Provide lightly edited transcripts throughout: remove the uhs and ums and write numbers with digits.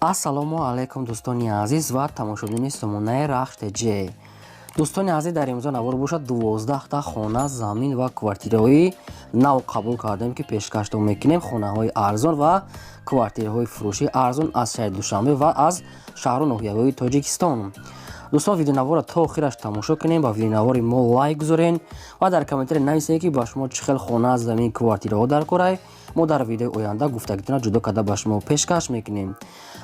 Ассалому алайкум, дӯстони азиз ва тамошобинони сомонаи Рахш ТЖ. Дӯстони азиз, дар имрӯза навор бошад, 12та хона, замин ва квартираҳои нав қабул кардем, ки пешкаштон мекунем. Хонаҳои арзон ва квартираҳои фурӯшии арзон аз шаҳри Душанбе ва аз шаҳру ноҳияҳои Тоҷикистон. Дӯстон, видеонаворро то охираш тамошо кунем, ба видеонавори мо лайк гузорен ва дар комментария нависед, ки ба шумо чӣ хел хона, замин, квартираҳо дар корай. Мо дар видеои оянда гуфтагитона ҷудо карда ба шумо пешкаш мекунем.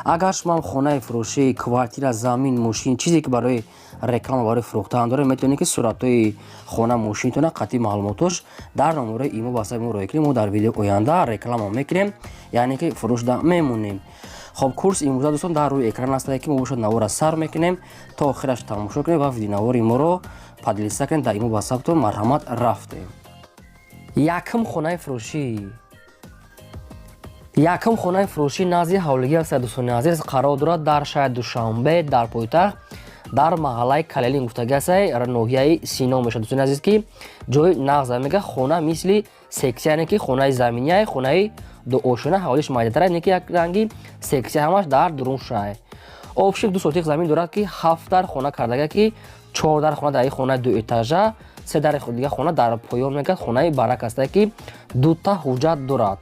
Агар шумо ҳам хонаи фурӯшӣ, квартира, замин, мошин, чизе ки барои реклама, барои фурӯхтан доред, метавонед, ки суратҳои хона, мошинтона қатъи маълумотош дар номерои имо ватсапи мо роя кунем. Мо дар видеои оянда реклама мекунем, яъне ки фурӯшда мемонем. Хоб, курс имрӯза, дӯстон, дар рӯи экран астае, ки мо бошад навора сар мекунем, то охираш тамошо кунем ва видеонавори моро поделиться кунем дар имо ватсаптон. Марҳамат, рафтем. Якум хонаи фурӯшӣ. Якум хонаи фурӯшӣ назди ҳавлигӣ аст, дӯстони азиз, қарор дорад дар шаҳри Душанбе, дар пойтахт, дар маҳаллаи Калелин гуфтагӣ аст, ноҳияи Сино мешавад, дӯстони азиз, ки ҷои нағза мега. Хона мисли сексия, яъне ки хонаи заминия, хонаи дуошона, ҳавлиш майдатара, яъне ки як ранги сексия, ҳамаш дар дурун шай. Общий 2 сотих замин дорад, ки ҳафт дар хона кардага, ки чор дар хона дар хонаи дуэтажа, се дар дига хона дар поён мегад. Хонаи барак аста, ки дута ҳуҷҷат дорад,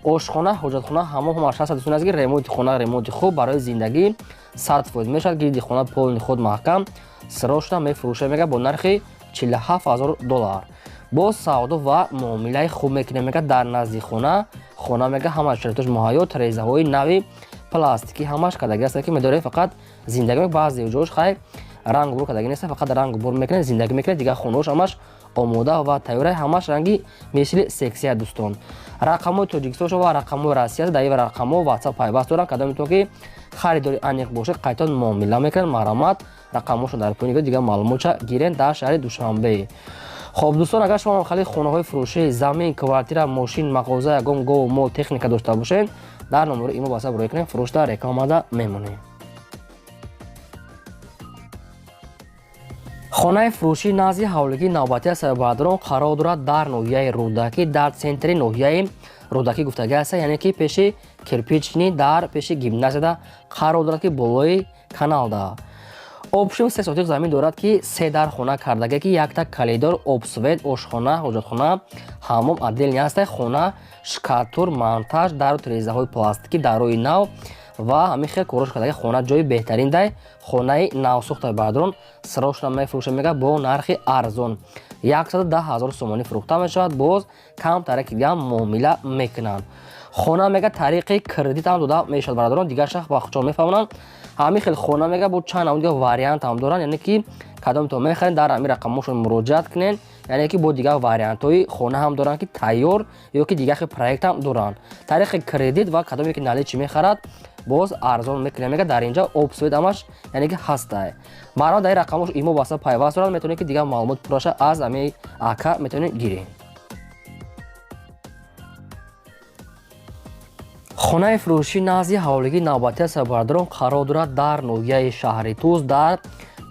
ошхона, ҳоҷатхона, ҳамон ҳамаш ҳаст. Дӯстони азиз, ремонти хона ремонти хуб, барои зиндагӣ 100% мешавад. Гирди хона полный худ маҳкам, срочно мефурӯша мега бо нархи 47 000 доллар. Боз савдо ва муомилаи хуб мекунем мега. Дар назди хона, хона мега ҳама шароитош муҳайё, тирезаҳои нави пластикӣ ҳамаш кардаги аст, ки медоред фақат зиндагӣ. Баъзе ҷош хай рангу бур кардаги нест, фақат рангу бур мекунед, зиндагӣ мекунед. Дигар хонаош ҳамаш омода ва тайёра, ҳамаш ранги мисли сексия. Дӯстон, рақамҳои Тоҷикистон ва рақамҳои Россия, дар ин рақамҳо ватсап пайваст доранд. Кадомитон ки харидори аниқ бошед, қайтон муомила мекунанд. Марҳамат, рақамҳошон дар поёни, дигар маълумотша гирен дар шаҳри Душанбе. Хоб, дӯстон, агар шумо хали хонаҳои фурӯшӣ, замин, квартира, мошин, мағоза, ягон гову мол, техника дошта бошед, дар номери имо ватсап роя кунем, фурӯшда рекламада мемонем. Хонаи фурӯшӣ назди ҳавлигии навбатӣ аст, бародарон, қарор дорад дар ноҳияи Рӯдакӣ, дар центри ноҳияи Рӯдакӣ гуфтагӣ аст, яъне ки пеши Кирпичный, дар пеши гимназияда қарор дорад, ки болои каналда. Общем, 3 сотих замин дорад, ки се дар хона кардага, ки якта коридор, об, свет, ошхона, ҳоҷатхона, ҳаммом отдельный ҳаста. Хона штукатур, монтаж, дару тирезаҳои пластикӣ, дарои нав ва ҳамин хел корош кардаги. Хона ҷои беҳтарин дай, хонаи навсохтаи, бародарон, срочно мефурӯша мега бо нархи арзон, 110 000 сомонӣ фурӯхта мешавад. Боз камтаре ки дига муомила мекунанд. Хона мега тариқи кредит ҳам дода мешавад, бародарон, дигар шахс ба худшон мефаҳмонанд. Ҳамин хел хона мега бо чанд намуд дига вариант ҳам доранд, яъне ки кадомтон мехаред, дар ҳамин рақамҳошон муроҷиат кунед. Яъне ки бо дигар вариантҳои хона ҳам доранд, ки тайёр ё ки дигар хел проект ҳам доранд, тариқи кредит ва кадоме ки наличный мехарад, боз арзон мекунем мега. Дар инҷа об, свет ҳамаш, яъне ки ҳастай. Марҳамат, дар ин рақамҳош имо ватсап пайваст дорад, метавонед, ки дигар маълумот пурраша аз ҳамин ака метавонед гиред. Хонаи фурӯшӣ назди ҳавлигии навбатӣ аст, бародарон, қарор дорад дар ноҳияи шаҳри Тӯз, дар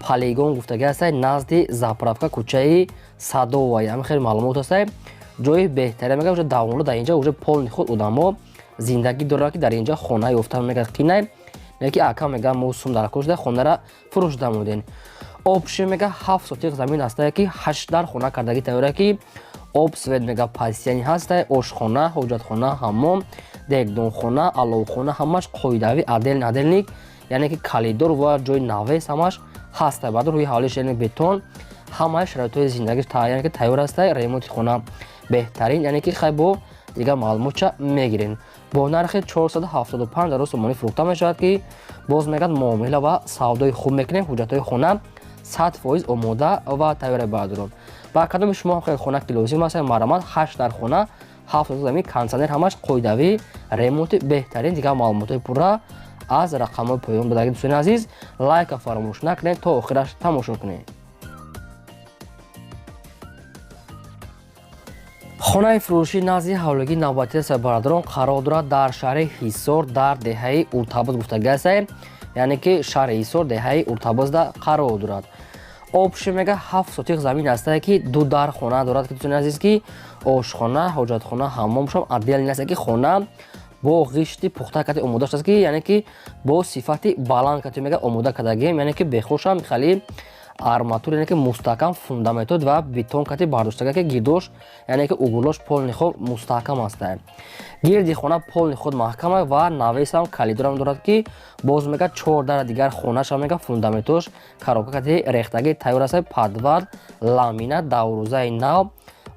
Полигон гуфтагӣ аст, назди заправка, кӯчаи Садовая. Ҳамин хеле маълумот аст. Ҷои беҳтаре мега, уже давоно дар инҷа уже полный худ одамо зиндагӣ дорад, ки дар инҷа хона ёфтан мега қинай, ки ака мега мо сум дар кор шуда, хонара фурӯш дамудем. Общий мега 7 сотих замин ҳастае, ки ҳашт дар хона кардагӣ тайёра, ки об, свет мега постоянный ҳастае, ошхона, ҳоҷатхона, ҳаммом, дегдонхона, аловхона ҳамаш қоидавӣ, отдельный отдельный, яъне ки коридор ва ҷои навес ҳамаш ҳастае. Баъд рӯи ҳавлиш, яъне бетон, ҳамаи шароитҳои зиндагиш, яъне ки тайёр ҳастае. Ремонти хона беҳтарин, яъне ки хай бо дигар маълумотча мегирем. Бо нархи 475 000 сомонӣ фурӯхта мешавад, ки боз мегӯяд муомила ва савдои хуб мекунем. Ҳуҷҷатҳои хона 100% омода ва тайёра. Бародарон, ба кадоми шумо хел хона ки лозим аст, марҳамат, ҳашт дар хона, 7 замин, кондитсионер, ҳамаш қоидавӣ, ремонти беҳтарин. Дигар маълумотҳои пурра аз рақамҳои поён будаги. Дӯстони азиз, лайка фаромӯш накунед, то охираш тамошо кунед. Хонаи фурӯшӣ назди ҳавлигии навбатӣ аст, бародарон, қарор дорад дар шаҳри Ҳисор, дар деҳаи Уртабоз гуфтагӣ аст, яъне ки шаҳри Ҳисор, деҳаи Уртабозда қарор дорад. Общий мега 7 сотих замин ҳастае, ки ду дар хона дорад, ки дӯстони азиз, ки ошхона, ҳоҷатхона, ҳаммомшон отдельный аст, ки хона Бо ғишти пухта кати омода шудааст, ки яъне ки бо сифати баланд кати мега омода кардагем, яъне ки бехушам хали арматур, яъне ки мустаҳкам фундаментот ва бетон кати бардоштага, ки гирдош, яъне ки угулош полный хуб мустаҳкам аста. Гирди хона полный худ маҳкама ва навесам калидорам дорад, ки боз мега чор дара дигар хонаша мега фундаментош коробка кати рехтагӣ тайёр аст. Подвал ламина, даврӯзаи нав,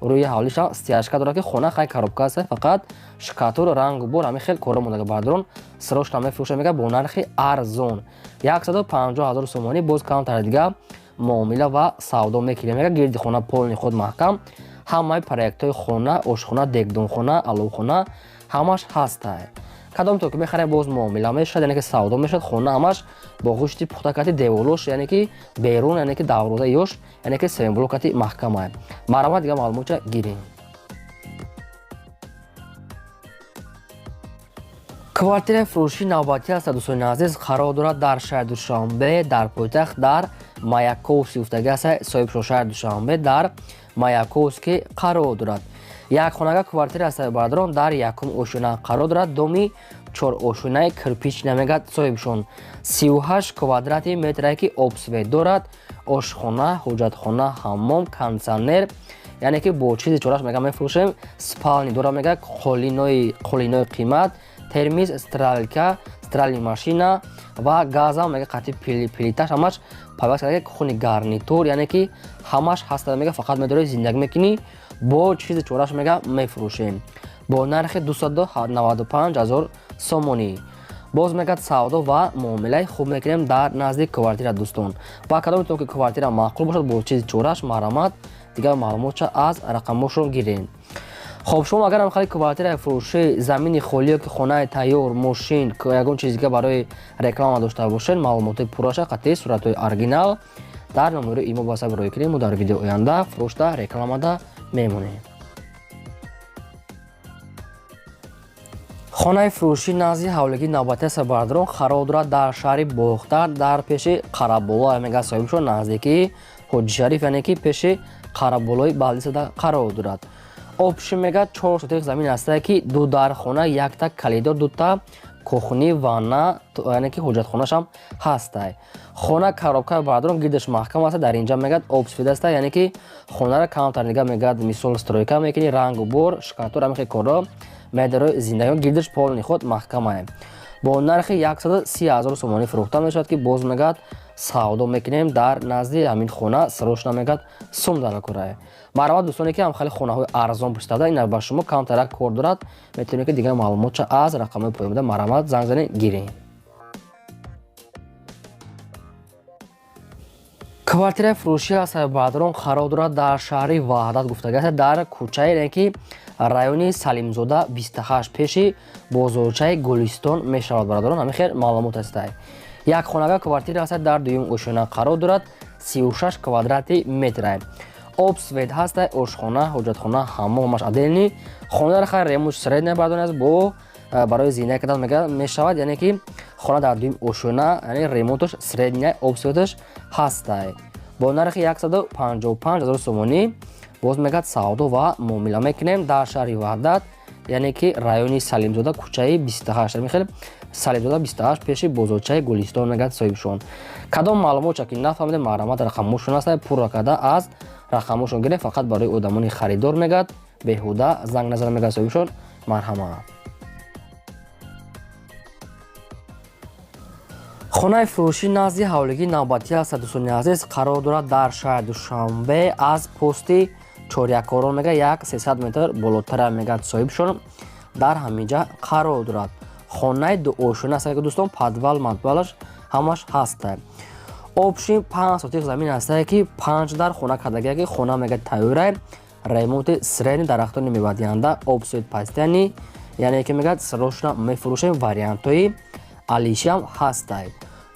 рӯи ҳавлиша стяжка дорад, ки хона хай коробка аст, фақат шкатур, рангу бор, ҳамин хел коро монда. Бардорон, срочно мефурӯша мега бо нархи арзон 150 000 сомонӣ. Боз камтар дига муомила ва савдо мекунем. Мега гирди хона полный худ маҳкам, ҳамаи проектҳои хона, ошхона, дегдонхона, аловхона ҳамаш ҳастай. Кадом то ки мехарем, боз муомила мешавад, яъне ки савдо мешавад. Хона ҳамаш бо ғушти пухта кати, деволош, яъне ки берун, яъне ки даврозаи ёш, яъне ки севимблок кати маҳкамай. Марҳамат, дига маълумотча гирем. Квартираи фурӯшии навбатӣ аст, дӯстони азиз, қарор дорад дар шаҳри Душанбе, дар пойтахт, дар Маяковский гуфтагӣ аст соҳибшо. Шаҳри Душанбе, дар Маяковский қарор дорад. Як хонага квартира аст, бародарон, дар якум ошёна қарор дорад. Доми чорошёнаи кирпич намегад соҳибшон. 38 квадрати метрае, ки обсвет дорад, ошхона, ҳуҷҷатхона, ҳаммом, кондитсионер, яъне ки бо чизи чораш мега мефурӯшем. Спальни дора мега, қолинои қимат, термис, стиралка, стиральный машина ва газам мега қати плиташ ҳамаш пайваст карда, кухни гарнитур, яъне ки ҳамаш ҳаста. Мега фақат медорӣ зиндагӣ мекунӣ, бо чизи чораш мега мефурӯшем бо нархи 295 000 сомонӣ. Боз мегад савдо ва муомилаи хуб мекунем дар назди квартира. Дӯстон, ба кадометон ки квартира маъқул бошад бо чизи чораш, марҳамат, дигар маълумотша аз рақамошон гирем. Хоб, шумо агар ҳам хали квартираи фурӯшӣ, замини холӣ ё ки хонаи тайёр, мошин, ягон чиз дига барои реклама дошта бошед, маълумоти пурраша қатъи суратҳои оригинал дар номери имо ба сабр рӯй кунем. Мо дар видео оянда фурӯшда, рекламада мемонем. Хонаи фурӯшӣ назди ҳавлигии навбатӣ аст, бародарон, қарор дорад дар шаҳри Бохтар, дар пеши Қараболо мега соҳибшо, наздикии Ҳоҷишариф, яъне ки пеши Қараболои Балдисада қарор дорад. Общий мега 4 сотих замин ҳастае, ки ду дархона, якта калидор, дута кухни, ванна, яъне ки ҳуҷҷатхонашам ҳастай. Хона коробка, бародарон, гирдаш маҳкам аст. Дар инҷа мегад обсвет аста, яъне ки хонара камтар нига мегад мисол стройка мекунӣ, рангу бор, шкатур, ҳамин хел корро медарои зиндагӣ. Гирдаш полный худ маҳкамае. Бо нархи 130 000 сомонӣ фурӯхта мешавад, ки боз мегад савдо мекунем. Дар назди ҳамин хона срочно мегад сум даракурае. Марҳамат, дӯстоне ки ҳам хеле хонаҳои арзон пурсида, ин ба шумо камтарак кор дорад, метавонед ки дигар маълумотча аз рақамҳои поёнбуда марҳамат занг занед, гирем. Квартираи фурӯшӣ аст, бародарон, қарор дорад дар шаҳри Ваҳдат гуфтагӣ аст, дар кӯчаи, яъне ки райони Салимзода 28, пеши бозорчаи Гулистон мешавад. Бародарон, ҳамин хел маълумот ҳастай. Як хонага квартира аст, дар дуюм ошёна қарор дорад, 36 квадрати метрае. Обсвет ҳаста, ошхона, ҳоҷатхона, ҳаммом ҳамаш отдельный. Хонара хайр ремонт средняя, бародарон, аст, бо барои зиндагӣ кардан мега мешавад, яъне ки хона дар дуюм ошёна, яъне ремонташ средняя, обсветаш ҳастай. Бо нархи 155 000 сомонӣ боз мегад савдо ва муомила мекунем дар шаҳри Ваҳдат, яъне ки райони Салимзода, кӯчаи 28, ҳамин хел Салимзода 28, пеши бозорчаи Гулистон мегад соҳибшон. Кадом маълумотча ки нафаҳмидем, марҳамат, рақамошон аст, пурра карда аз рақамошон гирем. Фақат барои одамони харидор мегад, беҳуда занг назан мегад соҳибшон. Марҳамат. Хонаи фурӯшӣ назди ҳавлигии навбатӣ аст, дӯстони азиз, қарор дорад дар шаҳри Душанбе, аз пости чорякорон мега як 300 метр болотара мегад соҳибшон, дар ҳаминҷа қарор дорад. Хонаи дуошёна аст, дӯстон, подвал мадвалаш ҳамаш ҳаста. Общий 5 сотих замин ҳастае, ки 5 дар хона кардагия, ки хона мега тайёрай, ремонти средний, дарахтони мевадиҳанда, обсвет постоянный, яъне ки мегад срочно мефурӯшем, вариантҳои алишиам ҳастай.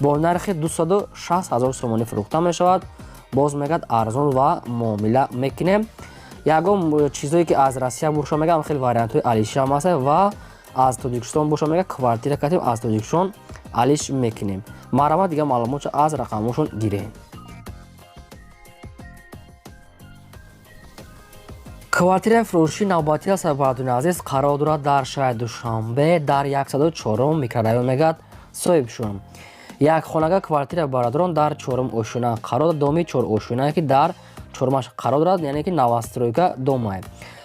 Бо нархи 260 000 сомонӣ фурӯхта мешавад. Боз мегад арзон ва муомила мекунем. Ягон чизое ки аз Россия боша мега, хеле вариантҳои алишиам ҳаста ва аз Тоҷикистон боша мега, квартира кардем, аз Тоҷикистон алиш мекунем. Марҳамат, дигар маълумотча аз рақамҳошон гирем. Квартираи фурӯшии навбатӣ аст, бародарони азиз, қарор дорад дар шаҳри Душанбе, дар 104 микрорайон мегӯяд соҳибшон. Як хонага квартира бародарон дар чорум ошёна қарор дорад, доми чор ошёнае ки дар чорумаш қарор дорад, яъне ки новостройка домае.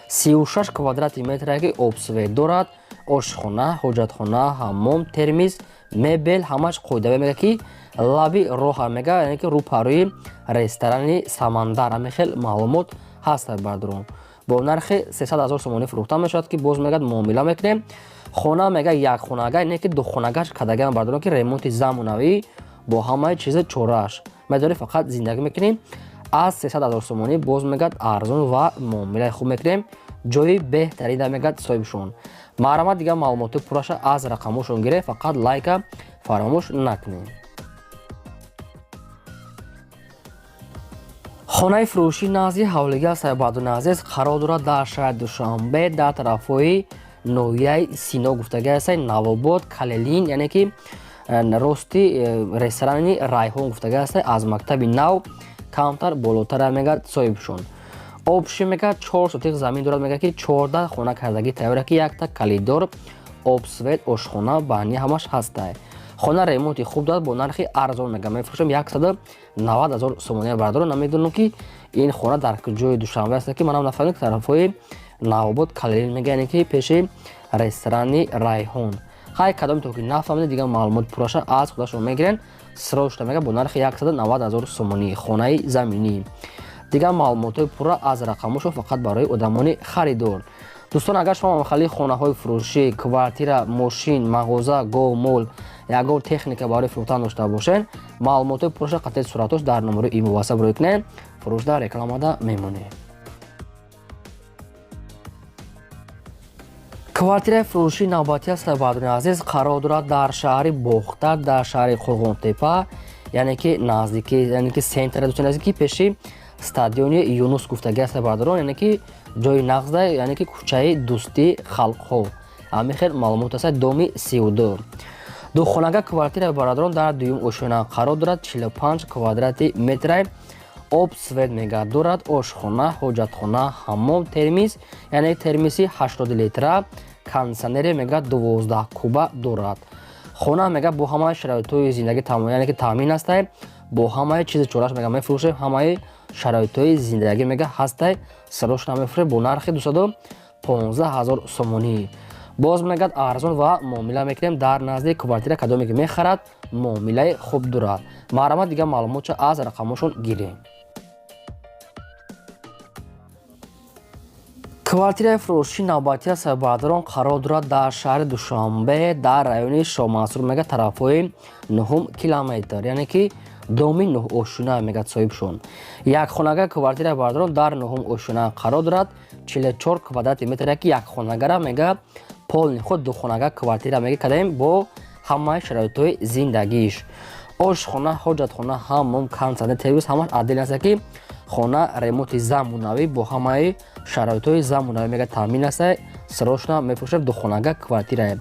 36 квадрати метре ки об свет дорад, ошхона, ҳоҷатхона, ҳаммом, термиз, мебел ҳамаш қоидавӣ мега ки лаби роҳа мега, яъне ки рӯпарӯи ресторани Самандар. Ҳамин хел маълумот ҳаст бародарон. Бо нархи 300 ҳазор сомонӣ фурӯхта мешавад ки боз мегӯяд муомила мекунем. Хона мега як хонага, не ки духонагаш кардагиам бародарон, ки ремонти замонавӣ бо ҳамаи чизи чорааш медорӣ, фақат зиндагӣ мекунем. Аз 300 ҳазор сомонӣ боз мегӯяд арзон ва муомилаи хуб мекунем. Ҷои беҳтарина мегӯяд соҳибшон. Марҳамат, дигар маълумоти пурраша аз рақамҳошон гиред, фақат лайка фаромӯш накунед. Хонаи фурӯшии назди ҳавлиги аст, бародарони азиз, қарор дорад дар шаҳри Душанбе, дар тарафҳои ноҳияи Сино гуфтагӣ аст, Навобод, Калелин, яъне ки рости ресторани Райҳон гуфтагӣ аст, аз мактаби нав камтар болотара мегӯяд соҳибшон. Обши мегӯяд 4 сотих замин дорад, мегӯяд ки 14 хона кардагӣ тайёра ки якта калидор, об свет, ошхона, бани ҳамаш ҳастай. Хона ремонти хуб дорад, бо нархи арзон мегӯям мефурӯшам 190 ҳазор сомонӣ. Бародарон, намедонам ки ин хона дар ҷои Душанбе аст, ки манам нафаҳмидам, ки тарафҳои Навобод, Калелин мега, яъне ки пеши ресторани Райҳон. Хай, кадоме то ки нафаҳмидед, дигар маълумот пурраша аз худашон мегирен. Срочно мега бо нархи 190 ҳазор сомонӣ хонаи заминӣ. Дигар маълумотҳои пурра аз рақамҳошон, фақат барои одамони харидор. Дӯстон, агар шумо махалли хонаҳои фурӯшӣ, квартира, мошин, мағоза, гов, мол, ягон техника барои фурӯхтан дошта бошед, маълумотҳои пурраша қатъи суратош дар номерои имо ватсап рӯй кунед, фурӯшда рекламада мемонед. Квартираи фурӯшии навбатӣ аст, бародарони азиз, қарор дорад дар шаҳри Бохтар, дар шаҳри Қурғонтепа, яъне ки наздики, яъне ки центр, дӯстони азиз, ки пеши стадиони Юнус гуфтагӣ аст бародарон, яъне ки ҷои нағзда, яъне ки кӯчаи Дӯстии халқҳо. Ҳамин хел маълумот аст, доми 32. Духонага квартира бародарон дар дуюм ошёна қарор дорад, 45 квадрати метра, об свет мега дорад, ошхона, ҳоҷатхона, ҳаммом, термис, яъне термиси 80 литра, кондитсионере мега 12 куба дорад. Хона мега бо ҳамаи шароитҳои зиндагӣ, яъне ки таъмин ҳастай, бо ҳамаи чизи чорааш мега мефурӯшем, ҳамаи шароитҳои зиндагӣ мега ҳастай, срочно мефурӯшем бо нархи 215 ҳазор сомонӣ. Боз мегӯяд арзон ва муомила мекунем. Дар назди квартира кадоме ки мехарад, муомилаи хуб дорад. Марҳамат, дигар маълумотча аз рақамҳошон гирем. Квартираи фурӯшии навбатӣ аст, бародарон, қарор дорад дар шаҳри Душанбе, дар райони Шоҳмансур мега, тарафҳои 9 километр, яъне ки доми нӯҳ ошёна мегӯяд соҳибшон. Як хонага квартираи бародарон дар нӯҳум ошёна қарор дорад, 44 квадрати метр, яки як хонагара мега полный худ духонага квартира мега кадаем бо ҳамаи шароитҳои зиндагиш, ошхона, ҳоҷатхона, ҳаммом, кондитсионер, телевиз ҳамаш отдельно аст, ки хона ремонти замонавӣ бо ҳамаи шароитҳои замонавӣ мега таъмин аст, срочно мефурӯшем духонага квартирае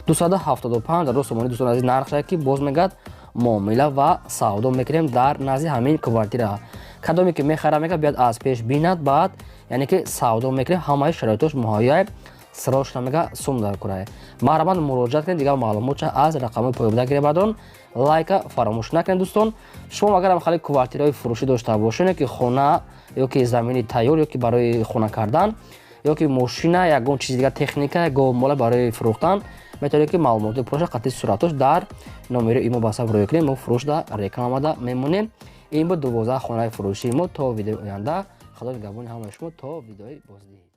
275 ҳазор сомонӣ. Дӯстон азиз, нархша ки боз мегӯяд муомила ва савдо мекунем дар назди ҳамин квартира. Кадоме ки мехара мега биёд аз пеш бинад, баъд яъне ки савдо мекунем, ҳамаи шароитош муҳайё, срочно мега сум дар курае. Марҳамат, муроҷиат кунед, дигар маълумотча аз рақамҳои поёбуда гиред. Бародарон, лайка фаромӯш накунед. Дӯстон, шумо агар хали квартираҳои фурӯшӣ дошта бошед, ё ки хона, ё ки замини тайёр, ё ки барои хона кардан, ё ки мошина, ягон чизи дигар, техника, говмола барои фурӯхтан, метавонед ки маълумоти пурраша қатъи суратош дар номери имо ватсап рӯй кунед, мо фурӯшда рекламада мемонем. Ин буд 12 хонаи фурӯшии мо. То видеои оянда, Худо нигаҳбони ҳамаи шумо, то видеои боздид.